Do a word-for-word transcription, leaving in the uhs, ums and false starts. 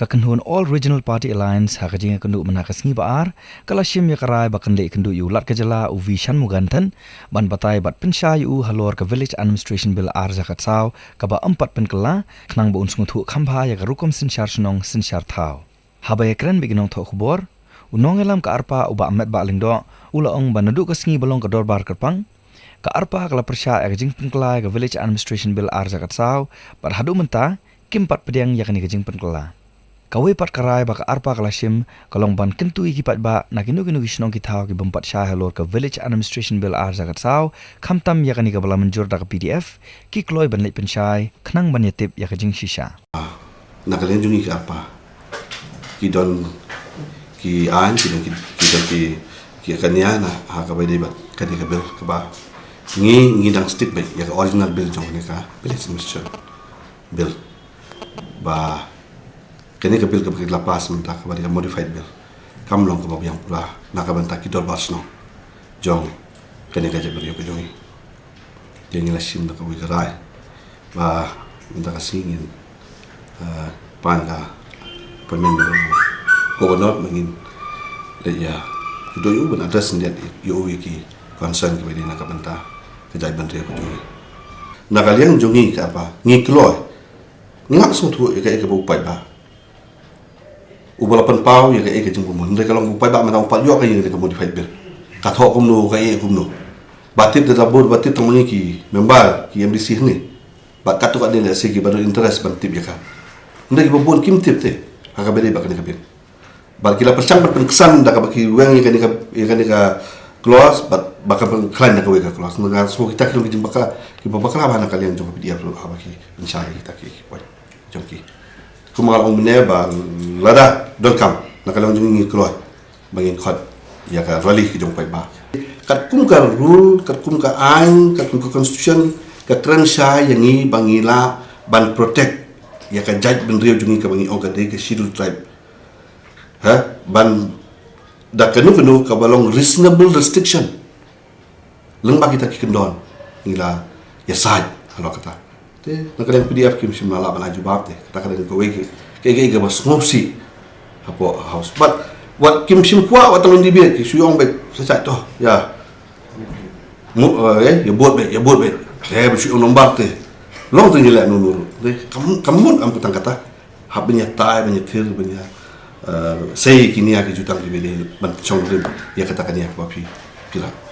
Ka kynhun All Regional Party Alliance ha ka jingïakynduh mynta ka sngi ba ar ka la shim ïa ka rai ba kan leit kynduh ïa u Lat ka jylla u V Shanmugam Than ban batai bad pynshai ïa u halor ka Village Administration Bill ar hajar khatsaw kaba ym pat pynkylla khnang ba un sngewthuh kham bha ïa ka rukom synshar shnong synshar thaw. Haba ïakren bad ki nongthoh khubor, u nongïalam ka ARPA u Bah Metbah Lyngdoh u la ong ba naduh ka sngi ba long ka dorbar kyrpang, ka ARPA ka la pyrshah ïa ka jingpynkylla ïa ka Village Administration Bill ar hajar khatsaw bad haduh mynta kim pat pdiang ïa kane ka jingpynkylla. Kawei pat ka rai ba ka ARPA ka la shim ka long ban kyntu ïa ki paidbah na kino kino ki shnong ki thaw ki bym pat shai halor ka Village Administration Bill ar hajar khatsaw, khamtam ïa kane kaba la mynjur da ka PDF, ki kloi ban leit pynshai khnang ban ïatip ïa ka jingshisha. Na ka liang jong ngi ka ARPA, ki don ki aiñ, ki don ki, ki don ki, ki ka nia na ha kaba ïadei bad kane ka bill kaba ngi, ngi dang stick beit ïa ka original bill jong kane ka Village Administration Bill. Ba kane ka bill kaba ki la pass mynta kaba dei ka modified bill kam long kaba biang pura na ka bynta ki dorbar shnong jong kane ka jaitbynriew ka jong ngi. Te ngi la shim da kawei ka rai ba mynta ka sngi ngin, eh, pan ka appointment na u Governor ba ngin leit ïakynduh ïa u ban address khyndiat ïa u ïa ki concern kiba dei na ka bynta ka jaitbynriew ka jong ngi. Na ka liang jong ngi ka ARPA ngi kloi, ngi ngam sngewthuh ïa kaei kaba u paidbah uba la pynpaw ïa kaei ka jingbymhun. Hynrei ka long u paidbah mynta u pat ïoh ka ïa ka modified bill. Ka thoh kumno, ka ïeh kumno. Ba tip da bor, ba tip tang ma ngi ki member, ki MDC hangne. Ba katto katne lehse kiba don interest ban tip ïa ka. Hynrei kiba bun kim tip te ha kaba ïadei bad kane ka bill. Ba ki la pyrshang ban pynksan da kaba ki weng ïa kane ka, ïa kane ka clause, ba, ba kan pynkhlaiñ da kawei ka clause. Nga sngew kita ki long ki jingbakla, kiba bakla bha na ka liang jong ka PDF ruh haba ki pynshai ïa kita ki, ki point jong ki. Kumba nga la ong mynne ba lada donkam na ka liang jong ngi, ngi kloi ba ngin khot ïa ka rally ki jong u paidbah. Katkum ka rule, katkum ka aiñ, katkum ka constitution, ka kren shai ïa ngi ba ngi lah ban protect ïa ka jaitbynriew jong ngi kaba ngi ong ka dei ka Scheduled Tribe. Ha, ban da kano kano kaba long reasonable restriction. Lyngba kita ki kyndon ngi la ïasaid halor kata. Te na ka liang PDF kim shym la lah ban ai jubab te. Kata ka dei kawei ka, ka, ka, kaba sngewsih hapoh House. But wat kim shym kwah, wat tang debate, ki shu ong beit sa, sa to ïa, mu, eh, ïa vote beit, ïa vote beit. Te ba shu ong nombar te. Long te ngi leh nunu ruh. Te kam, kam mut, ym pat tang kata. Hap ban ïatai, ban ïathir, ban ïa, eh, sei ki nia ki jutang kiba dei ban shong rim ïa kata ka nia kaba phi, phi rah.